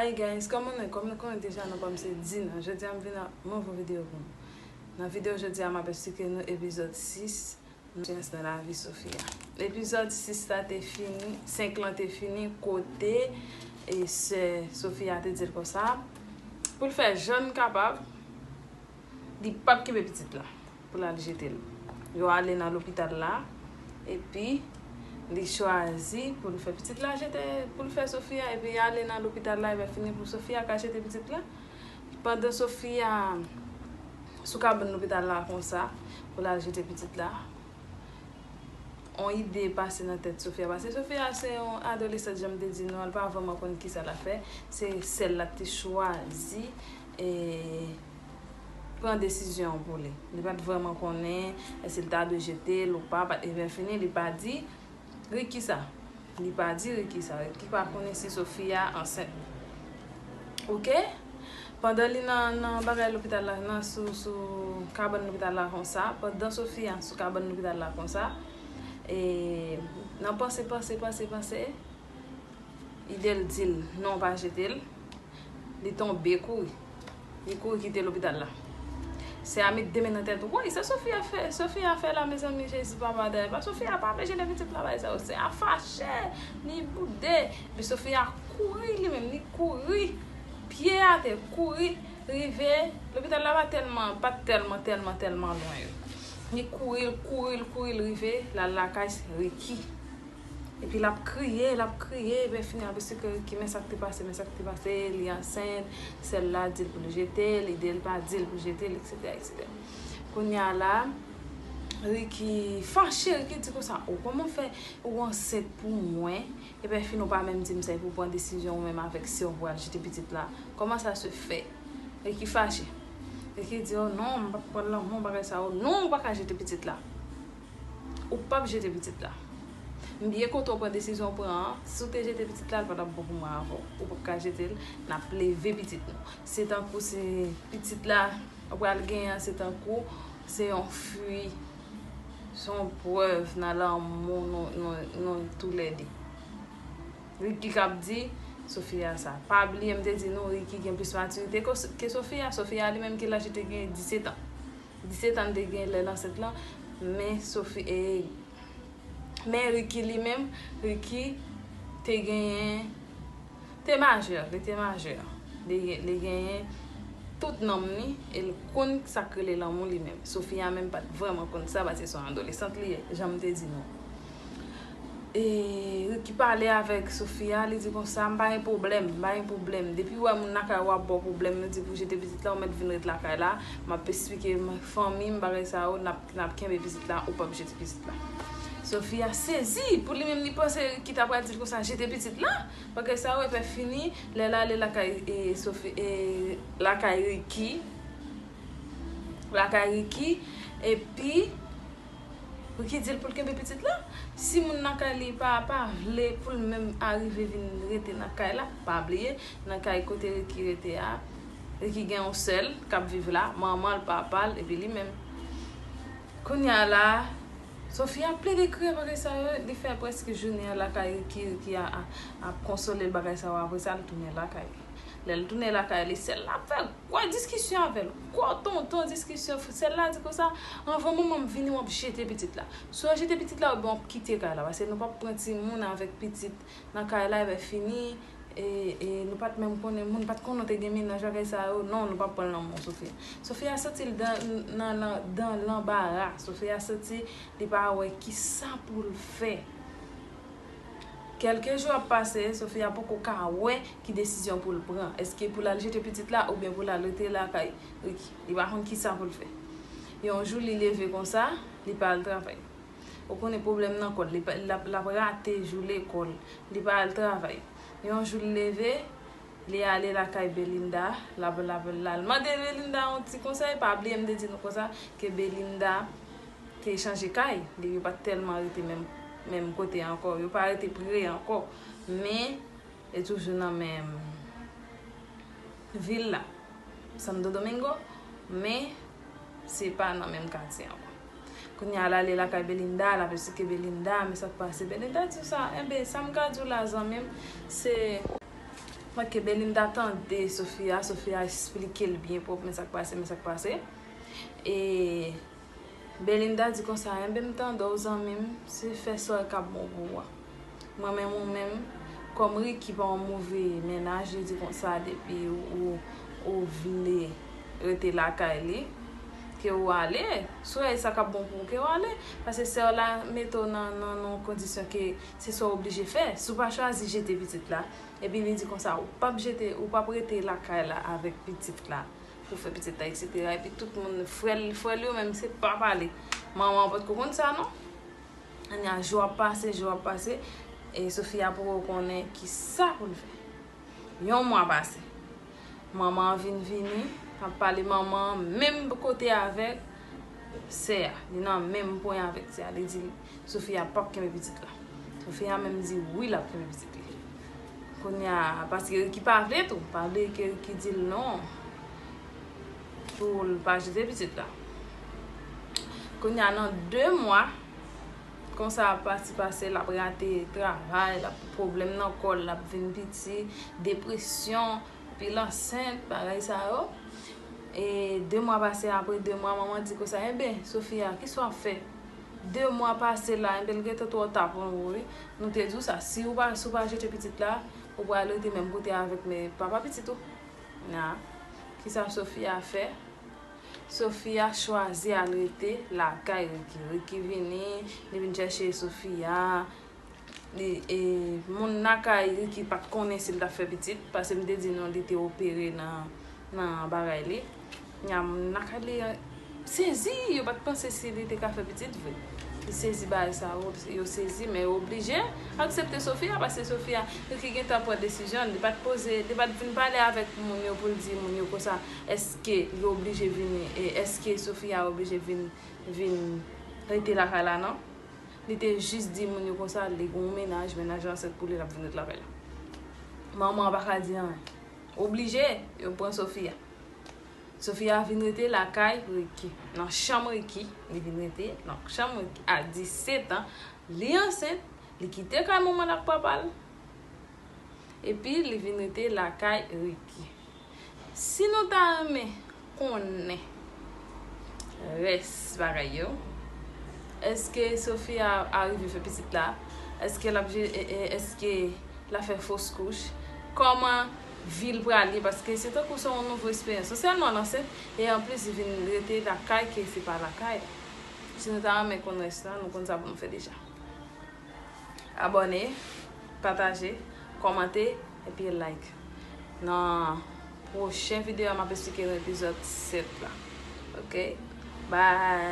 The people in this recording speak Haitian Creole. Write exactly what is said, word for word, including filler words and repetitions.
Hi guys, kòman nou ye? Kòm nou konnen deja, non pa m se Dina. Jodi a m vin ak nouvo videyo pou nou. Nan videyo jodi a, m ap eksplike nou epizòd sis, Yon chans nan lavi Sofia. Epizòd sis la te fini, senk lan te fini, kote e sè Sofia te di l konsa, pou l fè jan l kapab, li p ap kenbe pitit la, pou l al jete l. Yo ale nan lopital la, epi li chwazi pou l fè pitit la jete, pou l fè Sofia, epi y ale nan lopital la, epi fini pou Sofia ka jete pitit la. Pandan Sofia sou kabann lopital la konsa, pou l al jete pitit la, yon ide pase nan tèt Sofia. Paske Sofia se yon adolesant, jan m te di nou, l pa vrèman konn kisa l ap fè. Se sè l la te chwazi e pran desizyon an pou li. Li pa t vrèman konnen èske l ta dwe jete l ou pa. Ebyen fini, li pa di Ricky sa. Li pa di Ricky sa. Ricky pa konnen si Sofia ansent. Oke? Pandan li nan, nan bagay lopital la, nan sou, sou kabann lopital la konsa, pandan Sofia sou kabann lopital la konsa, e nan panse, panse, panse, panse, ide l di l non, pa jete l. Li tonbe kouri. Li kouri kite lopital la. Sè a met de men nan tèt. Woy, sa Sofia fè, Sofia fè la, mezanmi, Jezi papa dèyè. Pa Sofia pa vle jete pitit la bay sa yo. Sè a fache, li boude. Epi Sofia kouri li menm, li kouri. Pye atè, kouri, rive. Lopital la pa tèlman, pa tèlman, tèlman, tèlman lwen yo. Li kouri, l kouri, l kouri, l rive, l al lakay Ricky. Epi l ap kriye, l ap kriye, epi fini ap eksplike Ricky men sa k te pase, men sa k te pase, li ansent, sè l la di l pou l jete l, ide l pa di l pou l jete l, etsetera, etsetera. Kounye a la, Ricky fache, Ricky di konsa, o, kòman w fè ou ansent pou mwen, epi fini w pa menm di m sa, epi w pran desizyon ou menm avèk sè w pou al jete pitit la, kòman sa se fè? Ricky fache. Ricky di, o non, m p ap pran lanmò, bagay sa yo, non, ou pa ka jete pitit la. Ou p ap jete pitit la. M byen kontan w pran desizyon w pran an. Si w te jete pitit la, l pa t ap bon pou mwen avè w. Ou p ap ka jete l, n ap leve pitit nou. Se tankou se pitit la ou pral genyen an, se tankou se yon fwi, se yon prèv nan lanmou nou, nou, nou toulède. Ricky k ap di Sofia sa. Pa bliye m te di nou Ricky gen plis matirite ke, ke Sofia. Sofia li menm ki laj li te gen disèt an. Disèt an l te gen lè l ansent lan, men Sofi, e, men Ricky li menm, Ricky te genyen, te majè, li te majè. Li, li genyen tout nanm li, e l konn sa k rele lanmou li menm. Sofia menm pa t vrèman konn sa, paske se yon adolesant li ye, jan m te di nou. E, Ricky pale avèk Sofia, li di konsa, m pa gen pwoblèm, m pa gen pwoblèm. Depi w wè moun lakay ou ap ba w pwoblèm, yo di pou jete pitit la, ou mèt vin ret lakay la, m ap eksplike fanmi m bagay sa yo, n ap, n ap kenbe pitit la, ou p ap jete pitit la. Sofia sezi, pou li menm li panse Ricky ta pral di l konsa, jete pitit la, bagay sa yo, epi fini, lè l ale lakay, e, Sofi, e, lakay Ricky, lakay Ricky, epi Ricky di l pou l kenbe pitit la. Si moun nan kay li pa, pa vle pou l menm arive vin rete nan kay la, pa bliye, nan kay kote Ricky rete a, Ricky gen yon sè l k ap viv la, manman l, papa l, epi li menm. Kounye a la, Sofia plede kriye bagay sa yo, li fè prèske jounen an lakay Ricky, Ricky a, a, ap konsole l bagay sa yo, apre sa l tounen lakay li. Lè l tounen lakay li, sè l la fè gwo diskisyon avè l. Gwo tonton diskisyon. Sè l la di konsa, anvan manman m vini, w ap jete pitit la. Swa w jete pitit la, oubyen w ap kite kay la. Paske nou p ap pran timoun avèk pitit nan kay la, epi fini, e, e nou pa t menm konnen, moun pa t konnen w te gen mennaj, bagay sa yo. Non, nou p ap pran l nan men w, Sofia. Sofia santi l dan, nan, nan, dan lanbara. Sofia santi li pa wè kisa pou l fè. Kèlke jou ap pase, Sofia poko ka wè ki desizyon pou l pran. Èske pou l al jete pitit la oubyen pou l al rete lakay Ricky? Li pa konn kisa pou l fè. Yon jou li leve konsa, li pa al travay. Ou konnen pwoblèm nan kò l, li pa, l ap, l ap rate jou lekòl, li pa al travay. Yon jou l leve, li ale lakay Belinda, l ap, l ap, l al mande Belinda yon ti konsèy, pa bliye m te di nou konsa, ke Belinda te chanje kay, li, yo pa t tèlman rete menm, menm kote ankò, yo pa rete pre ankò, men e toujou nan menm vil la, Santo Domingo, men se pa nan menm katye ankò. Kounye a l ale lakay Belinda, l ap esplike Belinda, men sa k pase. Belinda di sa, enben, sa m ka di w la, zanmi m, se Ok, Belinda tande Sofia, Sofia esplike l byen pwòp men sa k pase, men sa k pase. E Belinda di konsa, enben m tande w zanmi m, se fè sa w ka bon pou ou a. Mwen menm ou menm, kòm Ricky pa yon move mennaj, li di konsa depi ou, ou, ou vle rete lakay li, ke ou ale, si w wè sa k ap bon pou ou, ke ou ale. Paske sè w la mete w nan, nan, nan yon kondisyon ke se sa w oblije fè. Si w pa chwazi jete pitit la, epi li di konsa, ou p ap jete, ou p ap rete lakay la avèk pitit la pou fè pitit la, etsetera. Epi tout moun, frè l, frè l yo menm, se pa pale. Manman an potko konn sa, non. Anya, jou ap pase, jou ap pase, e Sofia poko konnen ki sa pou l fè. Yon mwa pase. Manman an vin vini, ap pale manman an, menm kote avèk sè a. Li nan menm pwen avèk sè a. Li di Sofia p ap kenbe pitit la. Sofia menm di wi, l ap kenbe pitit li. Kounye a, paske Ricky pa vle tou, pa vle ke Ricky di l non, pou l pa jete pitit la. Kounye a, nan de mwa, konsa ap pati pase, l ap rate travay, l ap pwoblèm nan kò l, l ap vin piti, depresyon, epi l ansent, bagay sa yo. E de mwa pase, apre de mwa, manman di konsa, enben, Sofia, kisa w ap fè? De mwa pase la, enben, l gentan twò ta pou nou, wi. Nou te di w sa, si w pa, si w pa jete pitit la, ou pral rete menm kote avèk men papa pitit ou. Nya, kisa Sofia fè? Sofia chwazi al rete lakay Ricky. Ricky vini, li vin chèche Sofia. Li, e, moun lakay Ricky pa t konnen si l t ap fè pitit, paske m te di nou li te opere nan, nan bagay li. Nya moun lakay li sezi, yo pa t panse si li te ka fè pitit vre. Li sezi bagay sa yo, yo sezi, men yo oblije aksepte Sofia, paske Sofia, Ricky gentan pran desizyon, li pa t poze, li pa t vin pale avèk moun yo pou l di moun yo konsa, èske yo oblije vini, e èske Sofia oblije vin, vin rete lakay la, non. Li te jis di moun yo konsa, li gen yon mennaj, mennaj la ansent pou li, l ap vin ret lakay la. Manman an pa ka di anyen. Oblije, yo pran Sofia. Sofia vin rete lakay Ricky. Nan chanm Ricky, li vin rete nan chanm Ricky. A disèt an, li ansent, li kite kay manman l ak papa l. Epi, li vin rete lakay Ricky. Si nou ta renmen konnen rès bagay yo, èske Sofia arive fè pitit la? Èske l ap je-, e, e, èske l ap fè fos kouch? Kòman vi l prale? Paske se tankou se yon nouvo esperyans. Non sèlman l ansent, e anplis li vin rete lakay ke se pa lakay. Si nou ta renmen konn rès la, nou konn sa pou nou fè deja. Abòne, pataje, kòmante, epi like. Nan pwochen videyo a, m ap esplike nou epizòd sèt la. Ok? Bye!